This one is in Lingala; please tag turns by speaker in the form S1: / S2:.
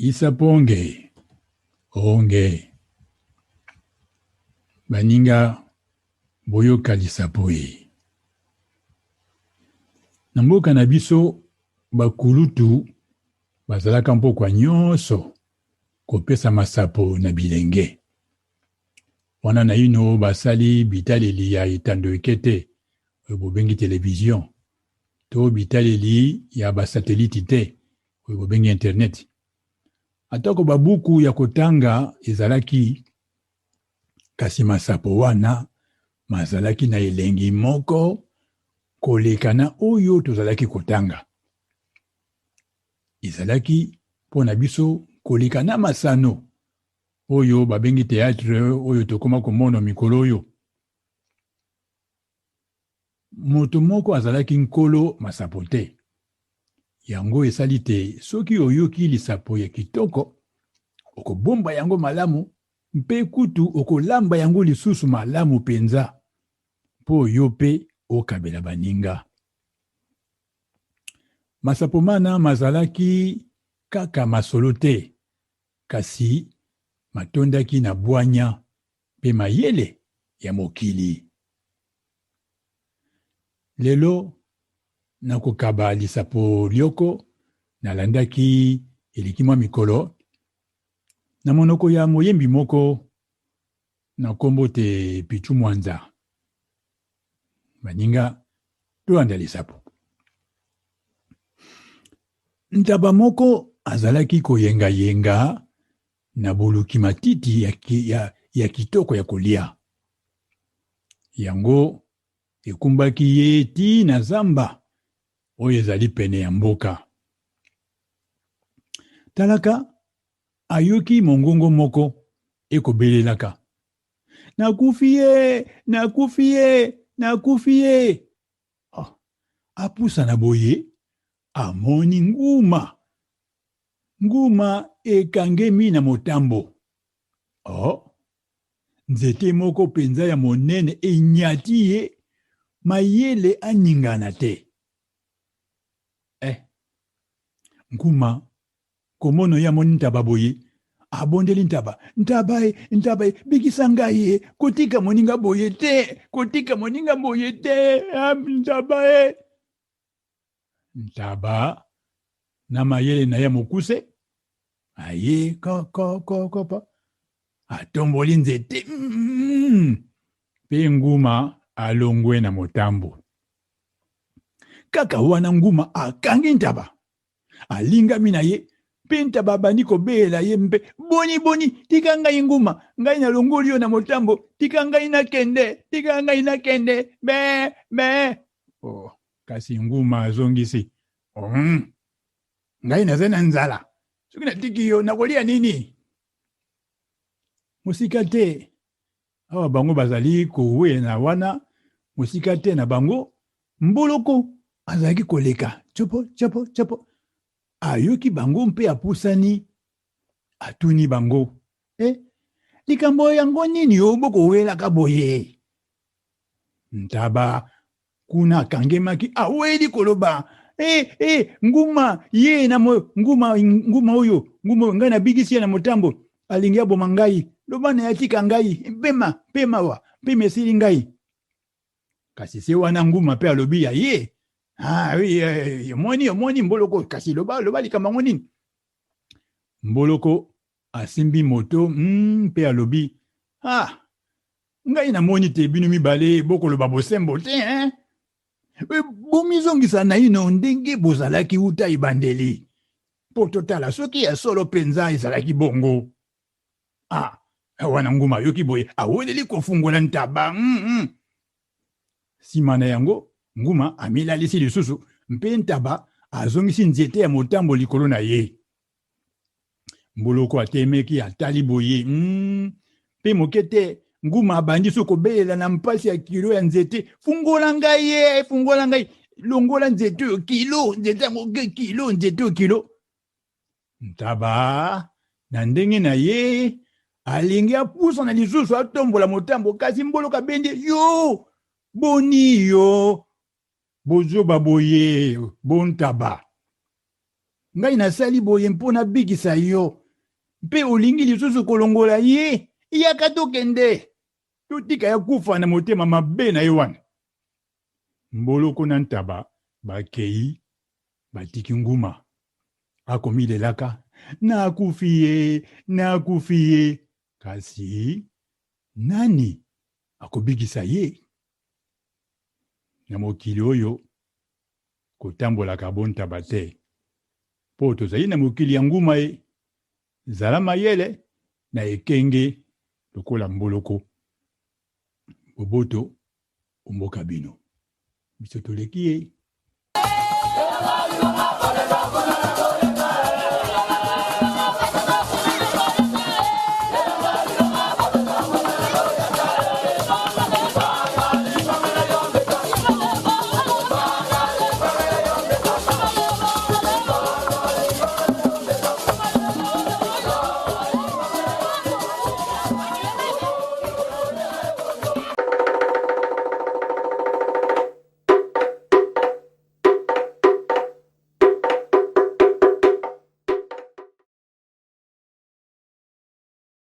S1: Isaponge onge baninga boyoka lisapo ye. Na mboka na biso bakulutu bazalaka mpokwa nyonso kopesa masapo na bilenge. Wana naino basali bitaleli ya etando eke te oyo bobengi television to bitaleli ya basateliti te oyo bobengi internet. Atako babuku ya kotanga ezalaki, kasi masapo wana mazalaki na elengi moko koleka na oyo tozalaki kotanga. Ezalaki mpo na biso koleka na masano oyo babengi theatre oyo tokoma komona mikolo oyo. Moto moko azalaki nkolo masapo te. Yango esali te soki oyoki lisapo ya kitoko, okobomba yango malamu mpe kutu okolamba yango lisusu malamu mpenza mpo yo mpe okabela baninga. Masapo mana mazalaki kaka masolo te, kasi matondaki na bwanya mpe mayele ya mokili. Lelo nakokaba lisapo lyoko nalandaki eleki mwa mikolo na monoko ya moyembi moko na nkombo te Pitshou Mwanza. Baninga, tolanda lisapo. Ntaba moko azalaki koyengayenga na boluki matiti ya, ya, ya kitoko ya kolia. Yango ekumbaki ye tii na zamba oyo ezali pene ya mboka. Talaka, ayoki mongongo moko ekobelelaka, Nakufi ye! Nakufi ye! Nakufi ye! Oh, apusana boye, amoni nguma. Nguma ekangemi na motambo. Oh, nzete moko mpenza ya monene enyati ye, mayele aningana te. Eh, nguma komono ye amoni ntaba boye, abondeli ntaba, ntaba e, ntaba e, bikisa ngai e, kotika moninga boye te, kotika moninga boye te, ah, ntaba e. Ntaba na mayele na ye mokuse aye kokokokopa atomboli nzete mpe nguma alongwe na motambo. Kaka wana nguma akangi ntaba, alingami na ye mpe ntaba abandi kobelela ye mpe boni boni, tika ngai nguma, ngai nalongoli yo na motambo, tika ngai nakende, tika ngai nakende, be be. Oh, kasi nguma azongisi, mm, ngai nazali na nzala, soki natiki yo nakolia nini? Mosika te awa bango bazali kowela wana, mosika te na bango, mboloko azalaki koleka tsopo tsopo tsopo, ayoki bango mpe apusani, atuni bango, e, likambo yango nini oyo bokowelaka boye? Ntaba kuna akangemaki, aweli koloba, e, e, nguma ye na mo, nguma, nguma oyo, nguma oyo ngai nabikisi ye na motambo, alingi aboma ngai, loba na ye atika ngai, mpema, mpe mawa, mpema esili ngai. Kasi se wana nguma mpe alobi ya ye, ah, oui, eh, omoni, omoni mboloko, kasi loba, loba likambo yango nini? Mboloko asimbi moto mpe alobi, ah, ngai namoni te bino mibale bokoloba bosembo te, hein? Bomizongisa naino ndenge bozalaki uta ebandeli, mpo totala soki ya solo mpenza ezalaki bongo. Ah, wana nguma ayoki boye, aweleli kofungola ntaba. Nsima na yango, nguma amilalisi lisusu mpe ntaba azongisi nzete ya motambo likolo na ye. Mboloko atemeki atali boye mpe moke te nguma abandi so kobelela na mpasi ya kilo ya nzete, fungola ngai ye, fungola ngai, longola nzete oyo kilo, nzete yango kilo, nzete oyo kilo. Ntaba na ndenge na ye alingi apusana lisusu atombola motambo, kasi mboloko abendi yo, boni yo bozoba boye bontaba. Ngai nasali boye mpo nabikisa yo, mpe olingi lisusu kolongola ye? Yaka tokende, totika ye akufa na motema mabe na ye wana. Mboloko na ntaba bakei, batiki nguma. Akomilelaka, Nakufi ye, nakufi ye! Kasi nani akobikisa ye? Na mokili oyo, kotambolaka bo ntaba te, mpo tozali na mokili ya nguma e. Zala mayele na ekenge lokola mboloko. Boboto omboka bino. Biso toleki ye.